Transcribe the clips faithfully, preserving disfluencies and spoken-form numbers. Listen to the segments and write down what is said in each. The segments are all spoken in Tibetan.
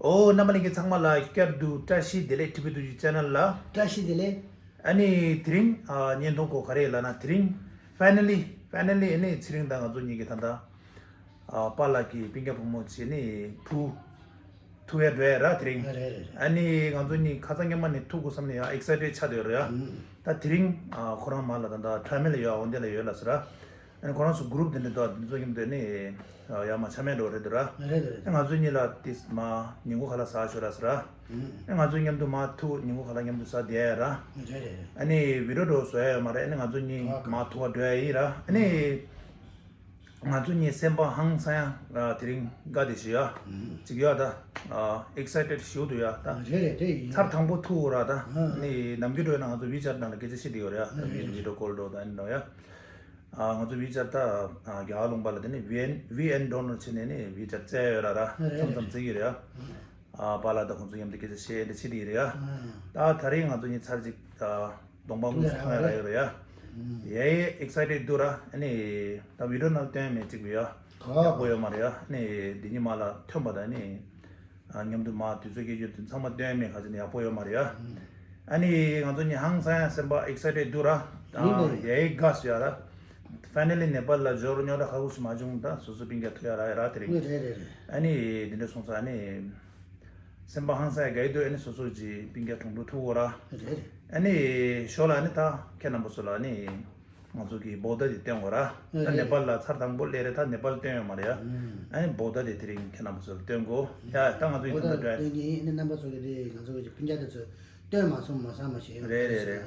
ཨོ། རྣམ་པ་ལྷན་རྒྱས་ཚང་མ་ལ་བསྐྱར་དུ་བཀྲ་ཤིས་བདེ་ལེགས། ཊི་བི་ཐུགས་རྗེ་ཆེ་ནལ་ལ། བཀྲ་ཤིས་བདེ་ལེགས། ཨ་ནི་དེ་རིང་ཨ་བརྙན་ཐུང་སྐོར་ག་རེ་ལབ་ན། དེ་རིང་ཕའི་ནལ་ལི་ཕའི་ནལ་ལི་ཨ་ནི་ཚེ་རིང་དང་ང་ཚོ་གཉིས་ཀྱི་ད་ལྟ་ཨ་པཱ་ལགས་ཀྱི་སྤུན་ཀྱག་བུ་མོ་བྱས་ནས་ཐུག་ཐུག་ཡ་འགྲོ་ཡ་ར། དེ་རིང་རེད་རེད་རེད། ཨ་ནི་ང་ཚོ་གཉིས་ཁ་སང་སྔོན་མ་ནས་ཐུག་དགོས་བསམ་ནས་ཡ་ཨེག་སའི་ཊེཌ་ཆགས་བསྡད་ཡོད་རེད་ཡ། ཨུམ། ད་དེ་རིང་ཨ་ཁོ་རང་མ་ལ་ད་ལྟ་ཊ་མི་ལ་ཡོད། འོ་འདི་ལ་ཡོད་ལ་ཟེར་ར། ཨ་ནི་ཁོ་རང་ཚོ་གུ་རུབ་དེ་འདྲ་འདུག་དེ་ཚོ་མཉམ་དུ་ནི་ཡར་མར་ཆ་མེད་འགྲོ་རེད་འདུག་ར། རེད་རེད་རེད། ང་ཚོ་གཉིས་ལ་ཏིས་མར་ཉིན་གུང་ཁ་ལག་ཟ་ཤོག་ར་ཟེར་ར། ཨ་ང་ཚོ་མཉམ་དུ་མར་ཐུག་ཉིན་གུང་ཁ་ལག་མཉམ་དུ་ཟ་བསྡད་ཡ་ར། རེད་རེད་རེད། ཨ་ནི་བི་ཌིའོ་འགྲོ་བཟོ་ཡ་ཡོད་མ་རེད། ཨ་ནི་ང་ཚོ་གཉིས་ཨོ་ཁེ། མར་ཐུག་པ་འགྲོ་ཡ་ཡིན་ར། ཨ་ནི་ང་ཚོ་གཉིས་སེམས་པ་ཧང་སང་ཡ་དེ་རིང་དགའ་བདེ་ཞིག་ཡ་ཅིག་ཡ་ད་ཨེག་སའི་ཊེཌ་ཞེ་པོ་འདུག་ཡ། ད་རེད་རེད་དེ་ཡིན། ཚར་དང་པོ་ཐུག་ར། ད་ཨ་ནི་ནམ་རྒྱུན་འགྲོ་ཡ་ན་ང་ཚོ་ཝི་ཅེཊ་ནང་ལ་སྐད་ཆ་བཤད་བསྡད་ཡོད་རེད་ཡ། ད་བི་ཌིའོ་ཀོལ་འགྲོ་ད་ཨ་ནི་འགྲོ་ཡ། ཨ་ང་ཚོ་ཝི་ཅེཊ་ད་ཨ་རྒྱ་གར་ལུང་པ་ལ་དེ་ནི་ཝི་ཨེན་ཝི་ཨེན་ཌོ་ནར་བྱས་ནས་ནི་ཝི་ཅེཊ་བཙལ་ཡོད་ར། ར་རེད་མཚམས་མཚམས་རེད། བཙལ་གྱི་རེད་ཨ། ཨ་པཱ་ལགས་དང་ཁོང་ཚོ་མཉམ་དུ་སྐད་ཆ་བཤད་དེ་བྱེད་དེ་ཡིན་རེད་ཨ། ཨ་ད་ད་རེས་ང་ཚོ་གཉིས་ཚར་གཅིག་ཨ་གདོང་པ་དངོས་སུ་མཐོང་ཡ་རག་ཡོད་རེད་ཡ། ཨ་ཡ་ཡ་ཨེག་སའི་ཊེཌ་འདུག་ར། ཨ་ནི་ད་བི་ཌིའོ་ནང་ལ་སྟོན་མེད་ཅིག་བི་ཡ་ཡག་པོ་ཡོད་མ་རེད་ཡ། ཨ་ནི་འདི་ཉིན་མ་ལ་ཐོན་པ་དང་ཨ་ནི། ཨ་མཉམ་དུ་མར་དུས་ཚོད་སྐྱེལ་རྒྱུ་དེ་ཚང་མ་སྟོན་མེད་ག་ཅི་ནས་ཡག་པོ་ཡོད་མ་རེད་ཡ། ཨ་ནི་ང་ཚོ་གཉིས་ཧང་སང་ཡ་སེམས་པ་ཨེག་སའི་ཊེཌ་འདུག་ར། ཡིན་པ་རེད། ཡ་ཡི་དགའ་སོ་ཡ་ར། ཕའི་ནལ་ལི་ནེ་པཱལ་ལ་འབྱོར་རྙོག་དྲ་ཁག་པོ་ཞིག་མ་བྱུང་། ད་སོ་སོ་སྤུན་ཀྱག་ཐུག་ཡ་ར་ཡ་ར་དེ་རིང་། རེད་རེད་རེད། ཨ་ནི་འདི་འདྲ་སོང་ཙང་ཨ་ནི་སེམས་པ་ཧང་སང་ཡ་དགའ་ཡི་འདུག་ཨ་ནི་སོ་སོ་གྱི་སྤུན་ཀྱག་གྲོང་དུ་ཐུག་གོ་ར། རེད་རེད། ཨ་ནི་ཞོར་ལ་ཨ་ནི་ད་ཁྱེད་རྣམ་པ་ཚོ་ལ་ཨ་ནི། ང་ཚོ་གི་བོ་ད་དེ་སྟོན་དགོས་ར། ད་རེད། ནེ་པཱལ་ལ་ཚར་དང་པོ་སླེབས་རེད། ད་ནེ་པཱལ་སྟོན་ཡོད་མ་རེད་ཡ། ཨ་ནི་བོ་ད་དེ་དེ་རིང་ཁྱེད་རྣམ་པ་ཚོར་སྟོན་དགོས་ཡ། ད་ང་ཚོ་ཡི་བོ་ད་ད་ད་སྟོན་གྱི་ཡིན། ཨ་ནི་རྣམ་པ་ཚོ་གི་དེ་ང་ཚོ་གི་སྤུན་ཀྱག་དེ་ཚོ་སྟོན་མ་སོང་མ་སང་མ་ཞེས་ཡོང་། རེད་རེད་རེད།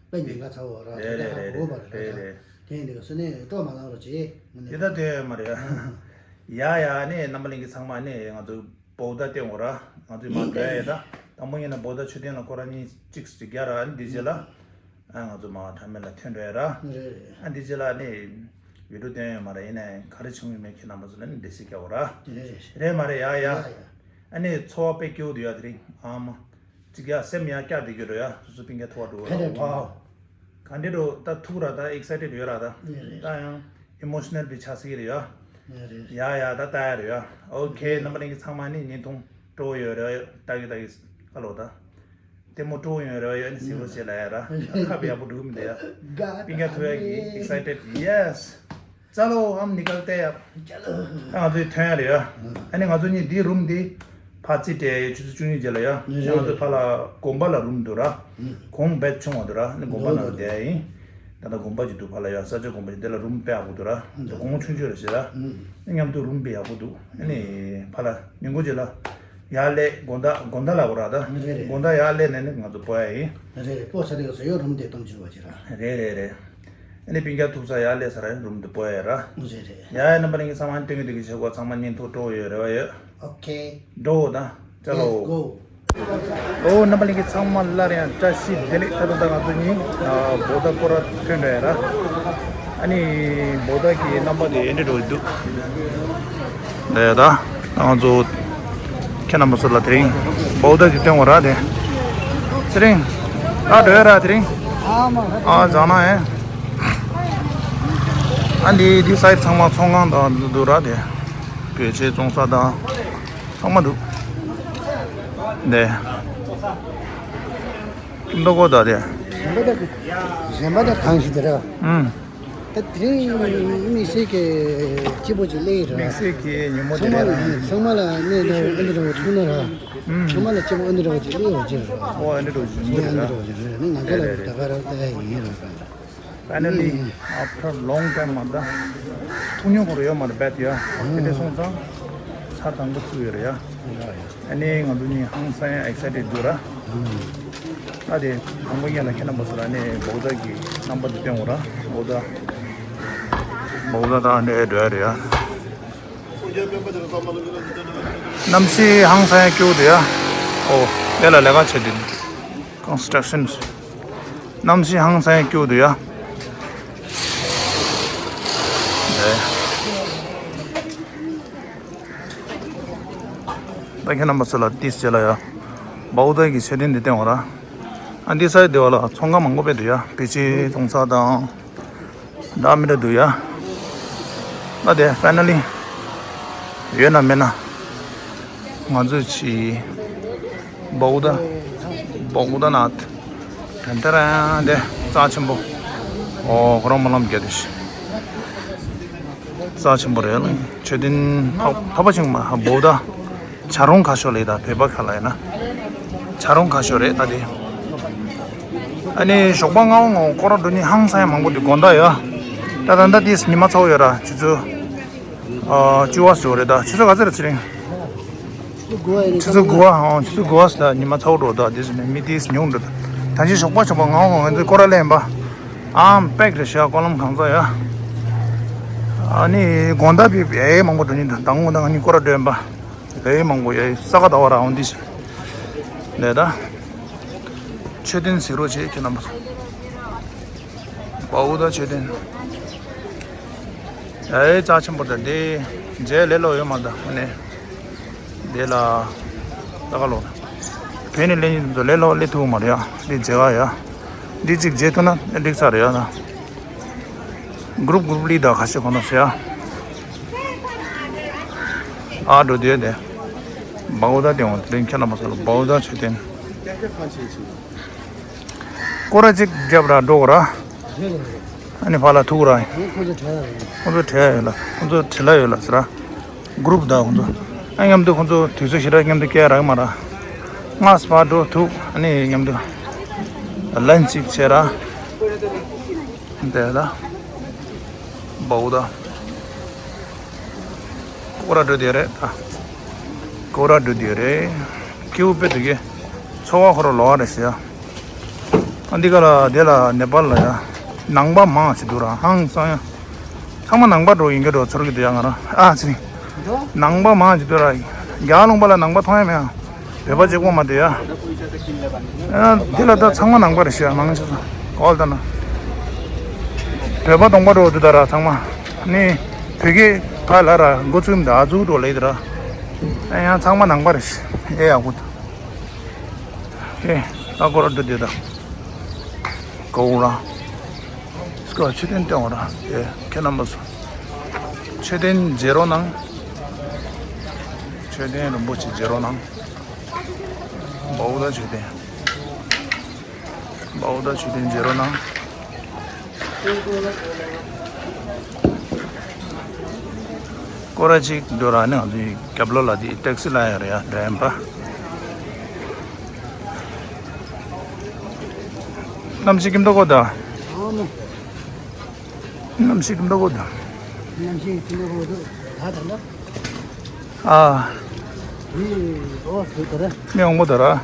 དཔེ་ཉེན་ཁ་ཚ་བོ་ར། རེད་དེ་ད་རེད་ཧ་གོ་བ་རེད་རེད་ར། རེད། དེ་ཡིན་དུས་སུ་ནི་སྤྲོ་མ་ལངས་རོགས་བྱེད། དེ་ད་སྟོན་ཡོད་མ་རེད་ཡ། ཡ་ཡ། ཨ་ནི་རྣམ་པ་ལྷན་རྒྱས་ཚང་མ་ཨ་ནི་ང་ཚོ་བོ་ད་སྟོན་དགོས་ར། ང་ཚོས་མ་འགྲོ་ཡ་ཡོད་ད། དང་པོ་ཡིན་ན་བོ་ད་མཆོད་རྟེན་ལ་ཁོ་རང་གཉིས་གཅིག་གཅིག་རྒྱག་ར། ཨ་ནི་འདི་རྗེས་ལ། ཨ་ང་ཚོ་མར་ཊ་མི་ལ་ཐོན་འགྲོ་ཡ་ར། རེད་རེད། ཨ་འདི་རྗེས་ལ་ནི་བི་ཌིའོ་སྟོན་ཡོད་མ་རེད། ཡིན་ནའི་ག་རེ་བྱུང་ཡོད་མེད་ཁྱེད་རྣམ་པ་ཚོ་ལ་ནི་འགྲེལ་བཤད་རྒྱག་དགོས་ར། རེད་རེད། རེད་མ་རེད། ཡ་ཡ། ཡ་ཡ། ཨ་ནི་ཚོར་བ་དཔེ་སྐྱིད་པོ་འདུག་ཡ་དེ་རིང་། ཨ་མ། གཅིག་ཡ་སེམས་ཡ་བསྐྱར་བསྡད་རྒྱུ་འགྲོ་ཡ། སོ་སོ་སྤུན་ཀྱག་ཐུག་པ་འགྲོ་ཕེབས་ར། ཝའོ། ག་འདྲ་འགྲོ་ད་ཐུག་ར། ད་ཨེག་སའི་ཊེཌ་ཡོད་ར་ད། རེད་རེད། ད་ཡང་ཨི་མོ་ཤི་ནལ་བི་ཆགས་སྲིད་ཀྱི་རེད་ཡ། རེད་རེད། ཡ་ཡ། ད་ལྟ་ཡ་རེད་ཡ། ཨོ་ཁེ། རེད། རྣམ་པ་ལྷན་རྒྱས་ཚང་མ་ནི་བརྙན་ཐུང་སྤྲོ་བོ་ཡོད་རེད་ཡ། ལྟ་གི་ལྟ་གི་ཁ་ལོ་ད། ལྟད་མོ་སྤྲོ་བོ་ཡོད་རེད་ཡ། ནི་གཟིགས་རོགས་བྱེད་ལ་ཡ་ར། ཁ་བ་ཡག་པོ་འགྲོ་གི་མི་འདུག་ཡ། སྤུན་ཀྱག་ཐུག་ཡ་གི་ཨེག་སའི་ཊེཌ། ཡེ་སི། चलो हम निकलते हैं अब। चलो। ད་ང་ཚོའི་ཐོན་ཡ་རེད་ཡ། ཨ་ནི་ང་ཚོ་གཉིས་འདིའི་རུམ་འདི་ཕར་རྩིས་སྤྲད་ཡ་ཡོད། ཆུ་ཚོད་བཅུ་གཉིས་རྗེས་ལ་ཡ། ཨ་ནི་ང་ཚོ་ཕར་ལ་དགོན་པ་ལ་རུམ་འདུག་ར། གོང་བེད་ཆུང་བ་འདུག་ར། ཨ་ནི་དགོན་པ་ནང་བསྡད་ཡ་ཡིན། ད་ལྟ་དགོན་པ་ཅིག་འདུག་ཕར་ལ་ཡ། ས་སྐྱ་དགོན་པ་ཅིག་དེ་ལ་རུམ་དཔེ་ཡག་པོ་འདུག་ར། དེ་གོང་ཆུང་ཆུང་རེད་ཟེར་ར། མཉམ་དུ་རུམ་དཔེ་ཡག་པོ་འདུག་ཨ་ནི་ཕར་ལ་ཉིན་གུང་རྗེས་ལ་ཡར་སླེབས། དགོང་དག་དགོང་དག་ལ་འོ་ར་ད། རེད་རེད། དགོང་དག་ཡར་སླེབས་ནས་ནི་ང་ཚོ་སྤོ་ཡ་ཡིན། རེད་རེད། སྤོ་ས་དེ་ག་ཚོད་ཡོད་རུམ་དེ་སྟོང་བཅུ་བ་ཅིག་ར། རེད་རེད་རེད། ཨ་ནི་སྤུན་ཀྱག་ཐུག་ས་ཡར་སླེབས་ས་ར། རུམ་དུ་སྤོ་ཡ་ར། རེད་རེད། ཡ་ཡ། རྣམ་པ་ལྷན་རྒྱས་ཚང་མ་སྟོན་གི་འདུག་གི། བྱེད་སྒོ་ཚང་མ་བརྙན་ཐུང་སྤྲོ་བོ་ཡོད་རེ་བ་ཡོད། ཨོ་ཁེ། འགྲོ་ད། ཅ་ལོ། Let's go. ཨོ་རྣམ་པ་ལྷན་རྒྱས་ཚང་མ་སླར་ཡང་བཀྲ་ཤིས་བདེ་ལེགས། ད་ལྟ་ད་ང་ཚོ་གཉིས་ཨ་བོ་ད་སྐོར་ར་ཐོན་འགྲོ་ཡ་ར། ཨ་ནི་བོ་ད་གི་རྣམ་པ་དེ་ཨེ་འདྲ་འགྲོ་གི་འདུག་དེ་ད་ང་ཚོ་ཁྱེད་རྣམ་པ་ཚོ་ལ་དེ་རིང་བོ་ད་གི་སྟོན་དགོས་ར། དེ་དེ་རིང་ཨ་འགྲོ་ཡ་ར། དེ་རིང་ཨ་ཛ་ན་ཨེ། ཨ་འདི་འདི་སའིཌ་ཚང་མ་ཚོང་ཁང་དང་འདུག་ར། དེ་བོད་ཆས་བཙོང་ས་དང་ཚང་མ་འདུག་དེ་ཀིམ་ཏོ་ཀོ་ད་དེ། གཞན་པ་ད་གཞན་པ་ད་གང་ཞིག་དེ་ར། ཨུམ། ད་དེ་རིང་དམིགས་བསལ་གྱི་སྐྱིད་པོ་ཅིག་སླེབས་ཡོད་ར། དམིགས་བསལ་གྱི་ཉིན་མོ་དེ་ཚང་མ་རེད་ར། ལ་ཚང་མ་ལ་གནས་འདྲ་བོ་ཨ་འདི་འདྲ་བོ་ཐུག་ན་ར། ཨུམ། ཚང་མ་ལ་སྐྱིད་པོ་ཨ་འདི་འདྲ་བོ་ཅིག་སླེབས་ཡོད་ཅིག་ར། ཨོ་ཨ་འདི་འདྲ་བོ་ཅིག་ཨ་འདི་འདྲ་བོ་ཅིག་རེད། ང་ཚོ་ལ་ད་ག་ར་ལྟ་ཡ་ཡིན་ར། Finally, after long time, ཨ་ད་ཐུག་མྱོང་ཁོ་ར་ཡོད་མ་རེད། བེད་ཡ། དེ་འདྲ་སོང་ཙང་ཚར་དང་པོ་ཐུག་ཡོད་རེད་ཡ། ཨ་ནི་ང་ཚོ་གཉིས་ཧང་སང་ཡ་ཨེག་སའི་ཊེཌ་འདུག་ར། ཨ་དེ་དང་པོ་ཉིད་ལ་ཁྱེད་རྣམ་པ་ཚོ་ལ་ཨ་ནི་བོག་ད་གི་རྣམ་པ་དེ་སྟོན་དགོས་ར། བོག་ད། བོག་ད་ད་འདྲ་འགྲོ་ཡ་རེད་ཡ། གནམ་གཤིས་ཧང་སང་ཡ་སྐྱིད་པོ་འདུག་ཡ། ཨོ་དེ་ལ་ལས་ཀ་བྱེད་དུས། Constructions། གནམ་གཤིས་ཧང་སང་སྐྱིད་པོ་འདུག་ཡ། ད་ཁྱེད་རྣམ་པ་ཚོ་ལ་ཏིས་བྱེད་ལ་ཡ། བོག་ད་གི་མཆོད་རྟེན་འདི་སྟོན་དགོས་ར། ཨ་འདི་སའིཌ་དེ་བ་ལ་ཚོང་ཁང་མང་པོ་དཔེ་འདུག་ཡ། བོད་ཆས་བཙོང་ས་དང་། ད་མི་འདྲ་འདུག་ཡ། ད་དེ་finally ཡོད་ན་མེད་ན། ང་ཚོས་ཆི་བོའུ་ད་བོའུ་ད་ནཱཐ། དེ་འདྲ་ར་དེ་རྩ་ཆེན་པོ། ཨོ་ཁོ་རང་སྨོན་ལམ་རྒྱག་དུས་རྩ་ཆེན་པོ་རེད། མཆོད་རྟེན་འཕགས་པ་ཆེན་པོ་བོའུ་ད། བྱ་རུང་ཁ་ཤོར་ལས་ད་བོད་པ་ཁ་ལ་ཡིན་ན། བྱ་རུང་ཁ་ཤོར་རེད་ད་དེ། ཨ་ནི་ཞོགས་པ་སྔ་པོ་སྔ་པོ་སྐོར་ར་འགྲོ་ནི་ཧང་སང་ཡ་མང་པོ་འདུག་དགོང་དག་ཡ། ད་ད་ད་དེ་ཉི་མ་ཚ་པོ་ཡོད་ར་ཆུ་ཚོད། ཨ་བཅུ་པ་ཙམ་རེད་ད། ཆུ་ཚོད་ག་ཚོད་རེད་ཚེ་རིང་། ཆུ་ཚོད་དགུ་པ། ཨང་ཆུ་ཚོད་དགུ་པ་ཟེར་ད་ཉི་མ་ཚ་པོ་འགྲོ་ད་དེ་ཟེར་ནས་མི་དེ་ཉུང་འགྲོ་ད། ད་ཅི་ཞོགས་པ་ཞོགས་པ་ངའོ་ང་ཚོའི་སྐོར་ར་ལེན་པ། ཨམ་པེག་རེད་ཤག་སྐོར་ལམ་གང་ཚ་ཡ། ཨ་ནི་དགོང་དག་བི་ཨེ་མང་པོ་འགྲོ་ནི་འདུག་དང་དགོང་དག་ང་གཉིས་སྐོར་ར་འགྲོ་ཡིན་པ། ཨེ་མང་པོ་ཡ་ས་ག་ཟླ་བ་ར་འོང་དེ་ཟེར། ལས་ད། མཆོད་རྟེན་ཟེར་རོགས་བྱེད་ཁྱེད་རྣམ་པ་ཚོ། བོའུ་ད་མཆོད་རྟེན། ཨེ་རྩ་ཆེན་པོ་ད་དེ། རྗེས་ལས་ལོག་ཡོད་མ་ད་ཨ་ནི། དེ་ལ། ད་ག་ལོག་བོད་ནས་ལེན་ཡིན་དུ་ལས་ལོག་ལས་ཐུབ་མ་རེད་ཡ། འདི་མཇལ་ག་ཡ། འདི་གཅིག་མཇལ་ཐུབ་ན་འགྲིག་ས་རེད་ཡ་ད། གུ་རུབ་གུ་རུབ་ལི་ད་ཁ་ཤས་གོ་ན་ཟེར་ཡ། ཨ་འགྲོ་དེ་དེ། བོའུ་ད་དེ་འོང་དེ་རིང་ཁྱེད་རྣམ་པ་ཚོ་ལ་བོའུ་ད་མཆོད་རྟེན། སྐོར་ར་གཅིག་བརྒྱབ་ར་འགྲོ་གོ་ར། ཨ་ནི་ཕར་ལ་ཐུག་ར། ཁོང་ཚོ་བྲེལ་ཡོད་ལ། ཁོང་ཚོ་བྲེལ་ཡོད་ལ་ཟེར་ར། གུ་རུབ་ད་ཁོང་ཚོ། ཨ་མཉམ་དུ་ཁོང་ཚོ་དུས་ཚོད་ཞེ་དྲག་མཉམ་དུ་སྐྱེལ་རག་མ་ར། ང་སྤ་འགྲོ་ཐུག་ཨ་ནི་མཉམ་དུ། ལན་ཅིག་བྱེད་ར། དེ་ལ། བོའུ་ད། སྐོར་ར་འགྲོ་དེ་རེད་ད། སྐོར་ར་འགྲོ་དེ་རེད། སྐྱེ་བོ་དཔེ་དེ་གའི། འཚོ་བ་ཁོ་ར་ལོ་བ་རེད་ཟེར་ཡ། ཨ་འདི་ག་ལ་དེ་ལ་ནེ་པཱལ་ལ་ཡ། ནང་པ་མང་ཆེ་འདུག་ར་ཧང་སང་ཡ། ཚང་མ་ནང་པ་འགྲོ་ཡིན་གྱི་འགྲོ་ཚོར་གྱི་འདུག་ཡ་ང་ར་ཨ་ཙི། ནང་པ་མང་ཆེ་འདུག་ར། རྒྱ་ལུང་པ་ལ་ནང་པ་མཐོང་ཡ་མེད་ཨ། བོད་པ་གཅིག་པོ་མ་འདུག་ཡ། ཨ་འདི་ལ་ད་ཚང་མ་ནང་པ་རེད་ཤག་མང་ཆེ་ཚོ་གོ་ལ་ད་ན། བོད་པ་གདོང་པ་འགྲོ་འདུག་ད་ར་ཚང་མ། ནི་བོད་སྐད་ཕ་ལ་ར་འགོ་ཚུགས་མི་འདུག་ཨ་ཚུགས་འགྲོ་ལེ་ད་ར། ཨ་ཡང་ཚང་མ་ནང་པ་རེད་ཤག་ཨེ་ཡག་པོ་འདུག་ཨེ་ད་སྐོར་ར་འགྲོ་འདུག་ད། གོ་ར། སྐོར་མཆོད་རྟེན་སྟོན་འོང་ར། ཨེ་ཁྱེད་རྣམ་པ་ཚོ། མཆོད་རྟེན་མཇལ་རོགས་གནང་། མཆོད་རྟེན་རིན་པོ་ཆེ་མཇལ་རོགས་གནང་། བོའུ་ད་མཆོད་རྟེན། བོའུ་ད་མཆོད་རྟེན་མཇལ་རོགས་གནང་། སྐོར་ར་གཅིག་འགྲོ་ར་ནི་ང་ཚོའི་རྒྱབ་ལོགས་ལ་དེ་ཊེག་སི་ལ་ཡོད་རེད་ཡ་འགྲོ་ཡིན་པ། གནམ་གཤིས་ཁྱིམ་ཐོག་གོ་ད། གནམ་གཤིས་ཁྱིམ་ཐོག་གོ་ད། གནམ་གཤིས་ཁྱིམ་ཐོག་གོ་ད་ད་ད། ཨ། ཨོ་སུ་དར། མི་འོང་པོ་དར།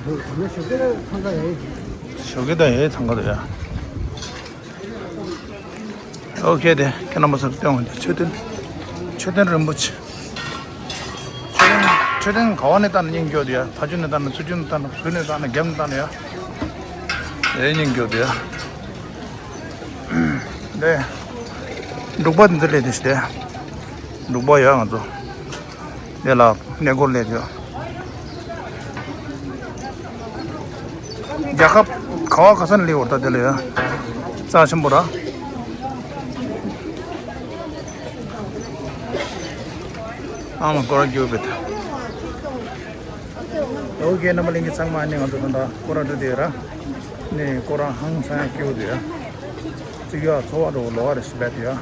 ཞོགས་ཀས་དང་ཡའི་འཚང་ཁ་དང་ཡ། ཨོ་ཁེ་དེ་ཁྱེད་རྣམ་པ་ཚོར་སྟོན་འོང་དེ་མཆོད་རྟེན། མཆོད་རྟེན་རིན་པོ་ཆེ། མཆོད་རྟེན་མཆོད་རྟེན་ག་བ་ནས་བལྟས་ན་སྙིང་རྗེ་འདུག་ཡ། ཕ་ཆུ་ནས་བལྟས་ན་ཚུར་ཆུ་ནས་བལྟས་ན་ཟུར་ནས་བལྟས་ན་རྒྱབ་ནས་བལྟས་ན་ཡ། ཨེ་སྙིང་རྗེ་འདུག་ཡ། དེ། འབྲུག་པ་འདི་ལས་དེ་ཞིག་དེ། འབྲུག་པ་ཡོད་ང་ཚོ། དེ་ལ་གནས་སྐོར་ལས་དེ། རྒྱལ་ཁབ་ག་བ་ག་ས་ནས་སླེབས་ཡོད་རེད་ད་དེ་ལ་ཡ། རྩ་ཆེན་པོ་ར། ཨ་མ་སྐོར་ར་རྒྱུག་པའི་ད། ཨོ་ཁེ་རྣམ་པ་ལྷན་རྒྱས་ཚང་མ་ནི་ང་ཚོ་ད་ལྟ་སྐོར་ར་འགྲོ་དེ་ར། ནི་སྐོར་ར་ཧང་སང་ཡ་སྐྱིད་པོ་འདུག་ཡ། ཙི་ག་ཚོར་བ་འགྲོ་ལོ་བ་རེ་ཞིག་བས་འདུག་ཡ།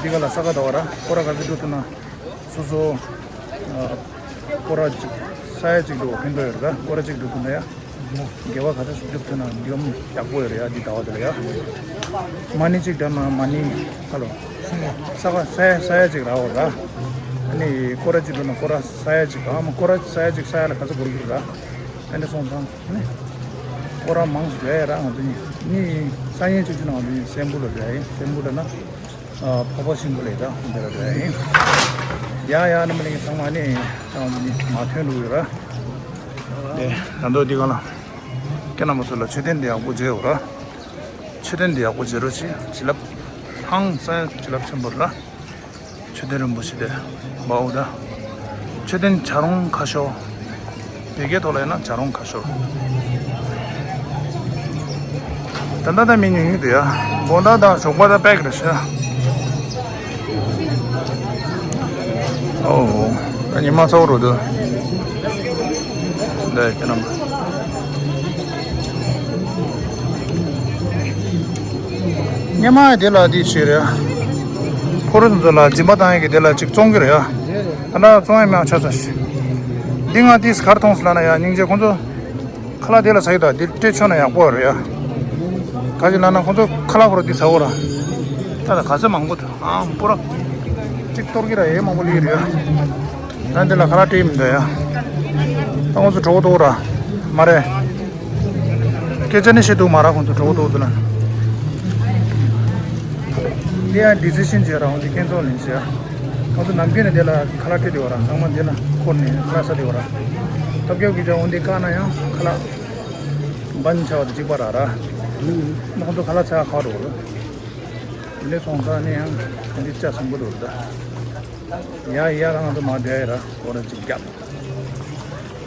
འདི་ག་ལ་ས་ག་ཟླ་བ་ར་སྐོར་ར་ག་ཚོད་འགྲོ་ཐུབ་ན། སོ་སོ། སྐོར་ར་གཅིག་ས་ཡ་གཅིག་འགྲོ་ཕན་ཐོགས་ཡོད་རེད་ད་སྐོར་ར་གཅིག་འགྲོ་ཐུབ་ན་ཡ། དགེ་བ་ག་ཚོད་སྒྲུབ་ཐུབ་ན་སྒྲུབ་ཡག་པོ་ཡོད་རེད་ཡ་འདི་ཟླ་བ་དེ་ལ་ཡ། མ་ཎི་གཅིག་བགྲངས་ན་མ་ཎི་ཁ་ལོ། ས་ག་ས་ཡ་ས་ཡ་གཅིག་རག་འོ་ར། ཨ་ནི་སྐོར་ར་གཅིག་འགྲོ་ན་སྐོར་ར་ས་ཡ་གཅིག་ཨ་མ་སྐོར་ར་ས་ཡ་གཅིག་ས་ཡ་ལ་ག་ཚོད་འགོར་གི་རེད་ར། ཨ་ནི་སོང་ཙང་ཨ་ནི། སྐོར་ར་མང་སུ་རེད་ར་ང་ཚོ་གཉིས་གཉིས་ས་ཡན་གཅིག་གཅིག་ན་ང་ཚོ་གཉིས་སེམས་བུ་ལ་རེད་ཡིན་སེམས་བུ་ལ་ན། ཨ་འཕགས་པ་ཤིང་བུ་ལས་ད་འདི་ར་རེད་ཡིན། ཡ་ཡ་རྣམ་པ་ལྷན་རྒྱས་ཚང་མ་ནི་ཨ་ནི་མ་ཐོན་འགྲོ་ཡོད་ར། ཨེ་ད་མདོ་འདི་ག་ལ། ཁྱེད་རྣམ་པ་ཚོ་ལ་མཆོད་རྟེན་འདི་ཡག་པོ་མཇལ་ཡོད་ར། མཆོད་རྟེན་འདི་ཡག་པོ་མཇལ་རོགས་བྱེད་བྱིན་རླབས། ཧང་སང་བྱིན་རླབས་ཆེན་པོ་ར། མཆོད་རྟེན་རིན་པོ་ཆེ་དེ། བའོ་ད། མཆོད་རྟེན་བྱ་རུང་ཁ་ཤོར། བོད་སྐད་ཐོག་ལ་ཡིན་ན་བྱ་རུང་ཁ་ཤོར། ད་ལྟ་ད་མི་ཉུང་ཉུང་འདུག་ཡ། དགོང་དག་དང་ཞོགས་པ་ད་པེག་རེད་ཤག་ཨོ། ཉི་མ་ཚ་བོ་རུ་འདུག་འདི་ཁྱེད་རྣམས། སྔོན་མ་དེ་ལ་འདི་བྱས་རེད། ཕོ་རོག་ཚོ་ལ་སྦྱིན་པ་བཏང་ཡས་ཀྱི་དེ་ལ་ཅིག་བཙོང་གི་རེད་ཡ། ད་ལྟ་བཙོང་ཡས་མེད་ཆགས་སོང་ཞིག་འདི་ང་དེས་གར་མཐོང་སོང་ལབ་ན་ཡ། སྙིང་རྗེ། ཁོང་ཚོ་ཁ་ལག་དེ་ལ་ཟ་གི་འདུག་འདི་སྤྲད་ཆོག་ན་ཡག་པོ་རེད་ཡ། ག་ཅི་ལབ་ན་ཁོང་ཚོ་ཁ་ལག་ཕོ་རོག་འདི་ཟ་འོ་ར། ད་ལྟ་ག་ཚོད་མང་པོ་འདུག་ཨང་པོ་ར། གཅིག་གཏོར་གི་ར་ཡས་མང་པོ་ལི་རེད་ཡ། ད་འདི་ལ་ཁ་ལག་སྤྲད་མི་འདུག་ཡ། ད་ཁོང་ཚོ་གྲོད་ཁོག་ལྟོགས་ར། མ་རེད། སྐད་ཆ་ནི་བཤད་འདུག་མ་ར། ཁོང་ཚོ་གྲོད་ཁོག་ལྟོགས་འདུག་ལ། འདི་ཡང་ཌི་སི་ཤན་བྱས་ར། འོན་ཏེ་ཁྱེད་ཚོ་ལེན་བྱས། ཁོང་ཚོ་ནམ་རྒྱུན་ནས་འདི་ལ་ཁ་ལག་སྤྲད་དེ་བ་ར། ཚང་མ་འདི་ལ་འཁོར་ནས་ཁ་ལག་ཟ་དེ་བ་ར། ཐབས་སྐྱོ་གི་ཅང་འོན་ཏེ་བཀག་ན་ཡང་ཁ་ལག་འབའ་ཆ་བ་དེ་གཅིག་པ་ར་ར། ཁོང་ཚོ་ཁ་ལག་ཚ་ཁ་རོ་ར། འདི་ནས་སོང་ཙང་ནི་ཡང་འདི་ལྕགས་ཟིན་པོ་འདུག་ད། ཡ་ཡ་རང་ཚོ་མ་བསྡད་ཡ་ར། སྐོར་ར་གཅིག་བརྒྱབ།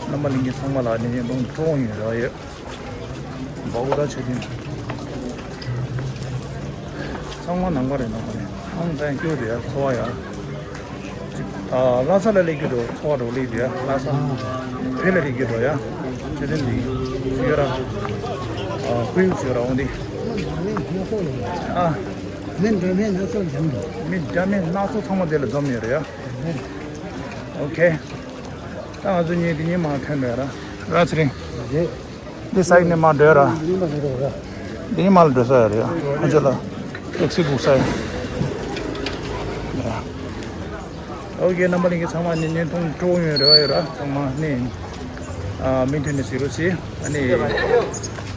རྣམ་པ་ལྷན་རྒྱས་ཚང་མ་ལ་ནི་ཉིན་དུང་སྤྲོ་ཡིན་ར་ཡོད། འབའ་ཁུ་ད་ཆེ་ཐིན། ཚང་མ་ནམ་མཁའ་རེད། ནམ་མཁའ་རེད། ཧང་སང་སྐྱོ་དེ་ཡ་ཚོ་བ་ཡ། ཨ་ལྷ་ས་ལ་སླེབས་རྒྱུ་འགྲོ། ཚོ་བ་འགྲོ་ལེ་དེ་ཡ་ལྷ་ས། བོད་ལ་སླེབས་རྒྱུ་འགྲོ་ཡ། ཆེ་ཐིན་དེ་ཡོད་ར། ཨ་ཁུ་ཡུག་ཡོད་ར། འོང་དེ། ཨ། མི་འདྲ་མིན་སྣ་ཚོགས་འཛོམས་འདུག་མི་འདྲ་མིན་སྣ་ཚོགས་ཚང་མ་དེ་ལ་འཛོམས་ཡོད་རེད་ཡ། ཨོ་ཁེ། ད་ང་ཚོ་གཉིས་དེ་གཉིས་མར་ཐོན་འགྲོ་ཡ་ར། ར་ཚེ་རིང་། འདི་སའི་ནས་མར་འགྲོ་ཡ་ར། འདི་གཉིས་མར་འགྲོ་ས་ཡ་རེད་ཡ། ཨ་ཅེ་ལ་ཊེག་སི་སྒུག་ས་ཡ། ཨོ་ཁེ། རྣམ་པ་ལྷན་རྒྱས་ཚང་མ་ནི་བརྙན་ཐུང་སྤྲོ་ཡོང་རེ་བ་ཡོད་ར། ཚང་མ་ནི་ཨ་མུ་མཐུད་ནས་གཟིགས་རོགས་བྱེད། ཨ་ནི་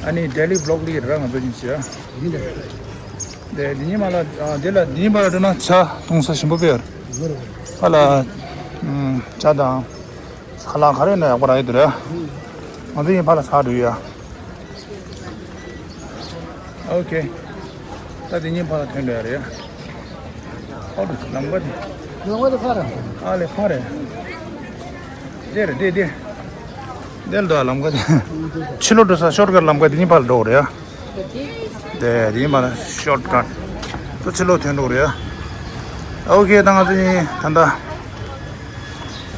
ཨ་ནི་ཌེ་ལི་བི་ལོག་ལི་ར་ང་ཚོ་གཉིས་བྱེད་ཡ། དེ་འདི་ཉིན་མ་ལ་ཨ་དེ་ལ་འདི་ཉིན་མ་ལ་འགྲོ་ན་ཇ་འཐུང་ས་ཞིམ་པོ་དཔེ་ཡོད་རེད། ཕ་ལ་ཨམ་ཇ་དང་ཁ་ལག་ག་རེ་ཡིན་ན་ཡག་པོ་རག་གི་འདུག་རེད། ང་ཚོ་ཡིན་ཕ་ལ་ཚར་འགྲོ་ཡ། ཨོ་ཁེ། ད་དེ་ཉིན་ཕ་ལ་ཐོན་འགྲོ་ཡ་རེད། ཨོ་ལམ་ཁ་དེ། ལམ་ཁ་དེ་ཕ་རེད། ཨ་ལེ་ཕ་རེད། དེ་རེད་དེ་དེ། དེ་ལ་འདུག་ལམ་ཁ་དེ། ཕྱི་ལོགས་འགྲོ་ས་ཤོར་ཀ་ཊི་ལམ་ཁ་དེ་ཉིན་ཕ་ལ་འགྲོ་རེད་ཡ། དེ་དེ་ཡིན་པ་ན་ཤོར་ཀ་ཊི། ཚོ་ཕྱི་ལོགས་ཐོན་འགྲོ་རེད། ཨོ་ཁེ། ད་ང་ཚོ་ཡིན་ད་ལྟ།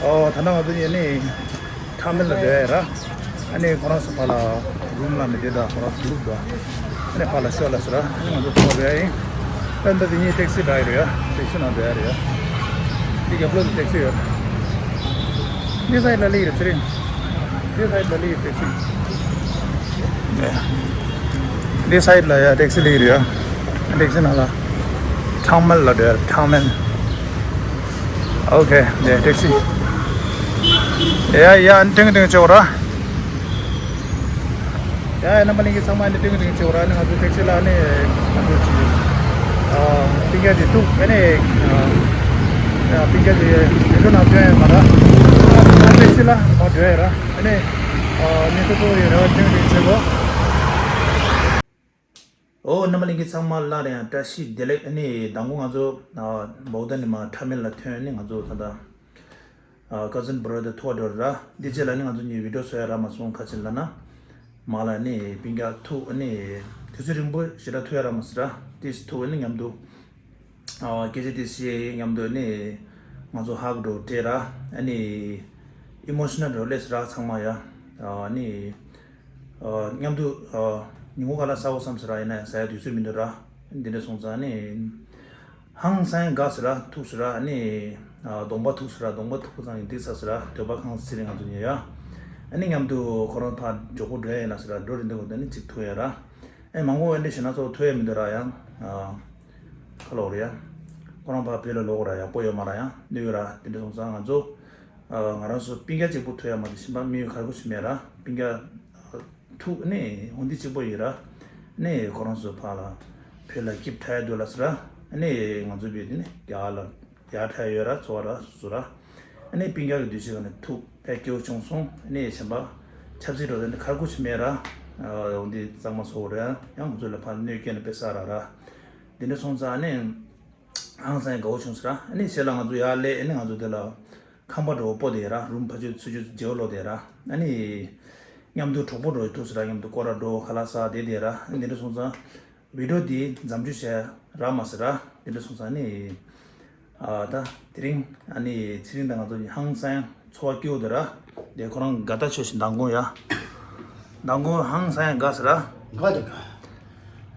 ཨོ་ད་ལྟ་ང་ཚོ་ཡིན་ནི་ཁྲ་མེལ་ལ་བསྡད་ཡ་ར། ཨ་ནི་ཁོ་རང་ཚོ་ཕ་ལ་རུམ་ལ་མི་བསྡད་ད། ཁོ་རང་ཚོ་གུ་རུབ་ད། ཨ་ནི་ཕ་ལ་ཤོར་ལ་ཟེར་ར། ཨ་ནི་ང་ཚོ་ཐོག་རེད་ཡིན། ད་ལྟ་དེ་གཉིས་ཊེག་སི་བསྡད་ཡོད་རེད་ཡ། ཊེག་སི་ནང་བསྡད་ཡ་རེད་ཡ། འདི་རྒྱབ་ལོགས་སུ་ཊེག་སི་ཡོད། འདི་སའིཌ་ལ་ལི་རེད་ཚེ་རིང་། འདི་སའིཌ་ལ་ལི་ཊེག་སི། འདི་སའིཌ་ལ་ཡ་ཊེག་སི་ལི་རེད་ཡ། ཊེག་སི་ནང་ལ་ཁྲང་མལ་ལ་འགྲོ་ཡ། ཁྲང་མལ། ཨོ་ཁེ། འདི་ཊེག་སི། ཡ་ཡ་ཨ་ནི་ཏིང་ཏིང་བྱེད་འོ་ར། ཡ་ཡ་རྣམ་པ་ལྷན་རྒྱས་ཚང་མ་ནི་ཏིང་ཏིང་བྱེད་འོ་ར། ནི་ང་ཚོ་ཊེག་སི་ལ་ནི་ང་ཚོ་ཅི་ཨ་སྤུན་ཀྱག་དེ་ཐུག་ཨ་ནི་ཨ་སྤུན་ཀྱག་དེ་མི་འགྲོ་ན་སྟོན་ཡ་མ་ར། ཊེག་སི་ལ་མ་འགྲོ་ཡ་ར། ཨ་ནི་ཨ་ནི་ཐུག་ཐུག་ཡོད་ར་ཏིང་ཏིང་བྱེད་གོ། ཨོ་རྣམ་པ་ལྷན་རྒྱས་ཚང་མ་སླར་ཡང་བཀྲ་ཤིས་བདེ་ལེགས། ཨ་ནི་མདང་དགོང་ང་ཚོ་ཨ་བོག་ད་ནི་མ་ཁྲ་མེལ་ལ་ཐོན། ཨ་ནི་ང་ཚོ་ད་ལྟ་ཨ་ཀ་ཟིན་བྷ་ར་དར་ཐུག་འགྲོ་ར། འདི་རྗེས་ལ་ནི་ང་ཚོ་གཉིས་བི་ཌིའོ་བཟོ་ཡ་རག་མ་སོང་། ག་ཅི་ལབ་ན་མ་ལ་ནི་སྤུན་ཀྱག་ཐུག་ཨ་ནི་དུས་ཚོད་རིང་པོ་ཞེ་དྲག་ཐུག་ཡ་རག་མ་སོང་ར། ཏིས་ཐུག་ཨ་ནི་མཉམ་དུ་ཨ་སྐད་ཆ་ཏིས་བཤད། མཉམ་དུ་ཨ་ནི་ང་ཚོ་ཧག་འགྲོ་སྤྲད་ར། ཨ་ནི་ཨི་མོ་ཤི་ནལ་འགྲོ་ལས་སི་ར་ཚང་མ་ཡ། ཨ་ནི་ཨ་མཉམ་དུ་ཨ་ཉིན་གུང་ཁ་ལག་ཟ་འོ་བསམ་སི་ར། ཡིན་ན་ཡང་ཟ་ཡ་དུས་ཚོད་མི་འདུག་ར། འདི་འདྲ་སོང་ཙང་ནི་ཧང་སང་དགའ་སི་ར། ཐུག་སི་ར། ཨ་ནི་ཨ་གདོང་པ་ཐུག་སི་ར། གདོང་པ་ཐུག་པ་ཙང་ཡིན་འདི་ཟ་སི་ར། འདོད་པ་ཁེངས་སི་རེད་ང་ཚོ་ཉལ་ཡ། ཨ་ནི་མཉམ་དུ་ཁོ་རང་ཕར་མགྱོགས་པོ་འགྲོ་ཡ་ཡིན་ན་སི་ར། འགྲོ་རིན་འདི་གོ་ད་ནི་གཅིག་ཐུག་ཡ་ར། ཨེ་མང་པོ་ཨེ་འདྲ་ཞིག་སྣ་ཚོགས་ཐོས་ཡ་མི་འདུག་ར་ཡང་། ཨ་ཁ་ལོ་རེད་ཡ། ཁོ་རང་ཕར་བོད་ལ་ལོག་ར་ཡག་པོ་ཡོད་མ་ར་ཡང་གནོད་ཡོད་ར། དེ་འདྲ་སོང་ཙང་ང་ཚོ་ཨ་ང་རང་ཚོ་སྤུན་ཀྱག་གཅིག་པུ་ཐོས་ཡ་མ་གཏོགས་གཞན་པ་མི་ཡོད་ག་རེ་ཞིག་མེད་ར། སྤུན་ཀྱག་ཐུག་ནས་འོ་འདི་གཅིག་པོ་ཡིན་ར། ནས་ཁོ་རང་ཚོ་ཕར་ལ་བོད་ལ་སྐྱིབས་ཐར་ཡ་འདུག་ལ་ཟེར་ར། ནས་ང་ཚོ་བོད་དེ་ནས་རྒྱ་ལ་ཡར་ཐར་ཡོད་ར། ཚོ་བ་ར་སོ་སོ་ར། ཨ་ནི་སྤུན་ཀྱག་གི་འདུ་ཤེས་ཀ་ནས་ཐུག་དཔེ་སྐྱིད་པོ་བྱུང་སོང་། ཨ་ནི་གཞན་པ་ཆབ་སྲིད་འགྲོ་དོན་དེ་ཁ་ཁུ་ཆི་མེད་ར། འོ་འདི་གཙང་མ་ཚོ་རེད། ཡང་ང་ཚོ་ལ་ཕར་གནོད་སྐྱེལ་ནས་དཔེ་ས་ར་ར། འདི་འདྲ་སོང་ཙང་ཨ་ནི་ཧང་སང་དགའ་བོ་བྱུང་ཟེར་ར། ཨ་ནི་ཞེ་ལ་ང་ཚོ་ཡར་སླེབས། ཨ་ནི་ང་ཚོ་དེ་ལ་ཁང་པ་འགྲོ་བོ་སྤོ་དེ་ར། རུམ་ཕ་ཆོས་ཚུ་ཆོས་རྗེ་བོ་ལོ་དེ་ར། ཨ་ནི་མཉམ་དུ་གྲོགས་པོ་འགྲོ་ཐུག་ཟེར་ར། མཉམ་དུ་སྐོར་ར་འགྲོ་ཁ་ལག་ཟ་དེ་དེ་ར། ཨ་ནི་འདི་འདྲ་སོང་ཙང་། བི་ཌིའོ་འདི་མཚམས་འཇོག་བྱས་རག་མ་སོང་ར། དེ་འདྲ་སོང་ཙང་ནི། ཨ་ད་དེ་རིང་ཨ་ནི་ཚེ་རིང་དང་ང་ཚོ་གཉིས་ཧང་སང་ཚོར་བ་སྐྱེ་བོ་དེ་ར། དེ་ཁོ་རང་དགའ་ཐག་ཆོད་ཤིག་མདང་དགོང་ཡ། མདང་དགོང་ཧང་སང་དགའ་ཟེར་ར། དགའ་དེ་དགའ།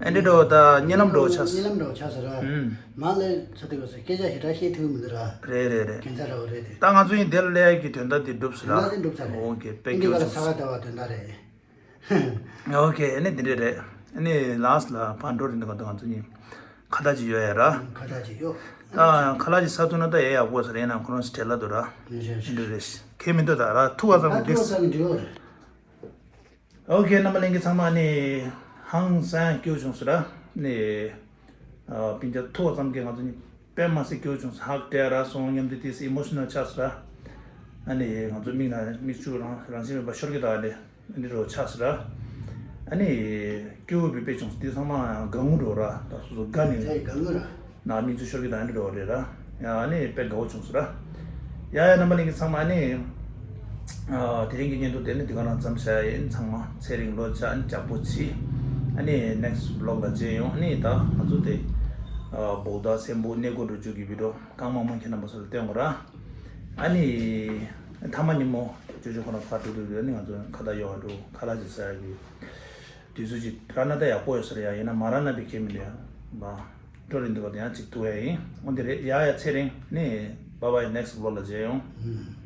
ཨེ་འདྲ་འགྲོ་ད་གཉིད་ལམ་འགྲོ་ཆགས། གཉིད་ལམ་འགྲོ་ཆགས་ཟེར་ར། ཨུམ། མ་ལས་ཚོ་དེ་གོ་ཟེར་སྐད་ཆ་ཞེ་དྲག་བཤད་ཐུབ་མི་འདུག་ར། རེད་རེད་རེད། གན་ས་ར་བ་རེད་དེ། ད་ང་ཚོ་ཡིན་དེ་ལ་ལས་ཀྱི་དོན་དག་དེ་འགྲུབ་ཟེར་ར། དོན་དག་དེ་འགྲུབ་ཚར་རེད། ཨོ་ཀེ་དཔེ་ཨིན་དི་སྐྱོ་ག་ལ་བྱུང་ས་ག་ཟེར། ད་བ་དོན་དག་རེད། ཨོ་ཀེ་ཨ་ནི་འདི་འདྲ་རེད། ཨ་ནི་ལཱསི་ལ་ཕར་འགྲོ་རིང་དུ་ག་དུ་ང་ཚོ་གཉིས་ཁ་བརྡ་ཅིག་ཡོད་ཡ་ར། ཁ་བརྡ་ཅིག་ཡོད། ད་ཁ་ལག་ཅིག་ཟ་ཐུབ་ན་ད་ཡ་ཡག་པོ་ཟེར་ཡིན་ན་ཁོ་རང་སི་བྲེལ་ལ་འདུག་ར། ཨིན་ཞེས། འདི་འདྲ་རེད། ཁྱད་མི་འདུག་ད་ར་ཐུག་པ་ཙམ་གྱིས་འགྲིག་ཨོ་ཀེ་རྣམ་པ་ལྷན་རྒྱས་ཚང་མ་ནི་ཧང་སང་སྐྱིད་པོ་བྱུང་སོང་ར། ནི་སྤུན་ཀྱག་ཐུག་པ་ཙམ་གྱིས་ང་ཚོ་གཉིས་དཔེ་མ་སྲིད་སྐྱིད་པོ་བྱུང་སོང་། ཧག་སྤྲད་ར་སོང་མཉམ་དུ་དེ་སི་ཨི་མོ་ཤི་ནལ་ཆགས་སོང་ར། ཨ་ནི་ང་ཚོ་མིག་ནང་མིག་ཆུ་རང་རང་བཞིན་མེད་པ་ཤོར་གི་ད་ལེ། འདི་འདྲ་ཆགས་སི་ར། ཨ་ནི་སྐྱོ་བོ་བི་པེ་བྱུང་སི་དེ་ཚང་མ་གང་འགྲོ་ར། ད་སོ་སོ་དགའ་ནི་ཡོད། དགའ་ནི་ར། ན་མིག་ཆུ་ཤོར་གི་ད་འདི་འགྲོ་རེད་ར། ཡ་ཨ་ནི་དཔེ་དགའ་བོ་བྱུང་སི་ར། ཡ་ཡ་རྣམ་པ་ལྷན་རྒྱས་ཚང་མ་ཨ་ནི། ཨ་དེ་རིང་གི་བརྙན་ཐུང་དེ་ནི་འདི་ག་རང་མཚམས་བཞག་ཡིན། ཚང་མ་ཚེ་རིང་བློ་ཆགས་ཨ་ནི་ལྕགས་པོ་བྱི། ཨ་ནི་ནེག་སི་བི་ལོག་ལ་མཇལ་ཡོང་། ཨ་ནི་ད་ང་ཚོ་དེ་ཨ་བོག་ད་སེམས་པོ་གནས་སྐོར་འགྲོ་རྒྱུ་གི་བི་ཌི་ཡོ་གང་མང་མང་ཁྱེད་རྣམ་པ་ཚོ་ལ་སྟོན་དགོས་ར། ཨ་ནི། མཐའ་མ་ཉིན་མོ་ཅོ་ཅོ་ཁོ་ན་ཕར་འགྲོ་དུས་དེ་ནི་ང་ཚོ་ཁ་བརྡ་ཡོང་བ་འགྲོ། ཁ་ལག་ཅིག་ཟ་ཡ་གི་དུས་ཚོད་ཅིག་རག་ན་ད་ཡག་པོ་ཡོད་ས་རེད་ཡ། ཡིན་ན་མ་རག་ན་དཔེ་ཁྱད་མི་འདུག་ཡ། མ་འགྲོ་རིང་དུ་བ་དེ་ཡང་ཅིག་ཐུག་ཡ་ཡིན། འོན་ཏེ་རེད་ཡ་ཡ་ཚེ་རིང་ནི་bye bye next vlog ལ་མཇལ་ཡོང་། ཨུམ།